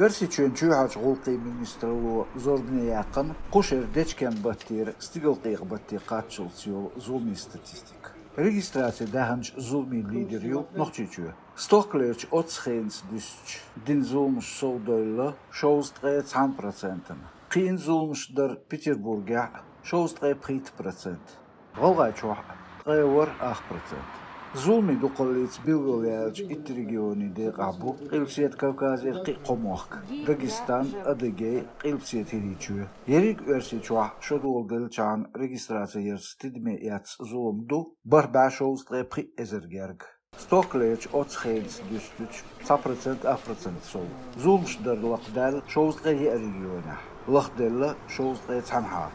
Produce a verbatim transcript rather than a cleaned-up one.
Оьрсийчоьнан чоьхьарчу гӀуллакхийн министралло зорбане яьккхина кху шеран дечкен-беттера стигалкъекъа-бетте кхаччалц йолу зуламийн статистика. Регистраци даьхначу зуламийн лидер ю Нохчийчоь. Стоккхалерчу оццу хенаца дуьстича дина зуламаш совдевлла шовзткъе цхьана процентана. Кхиъна зуламаш дара Петербургехь, шовзткъе пхийтта процент. ГӀалгӀайчохь ткъе ворхӀ ах процент. Зуламийн дукхаллица билгалъяьллачу итт регионийн декъахь бу Къилбаседа Кавказера кхин а кхо мохк: Дагестан, Адыгей, Къилбаседа ХӀирийчоь. Ерриг Оьрсийчохь шо доладеллачхьана регистраци ярца тидаме эцна зулам ду бархӀ бӀе шовзткъе пхиъ эзар герга. Стоккхалерчу оццу хенаца дуьстича, цхьа процент ах процент сов. Зуламаш дара лакхадаьлла шовзткъе еа регионехь, лахделла шовзткъе цхьанхьа.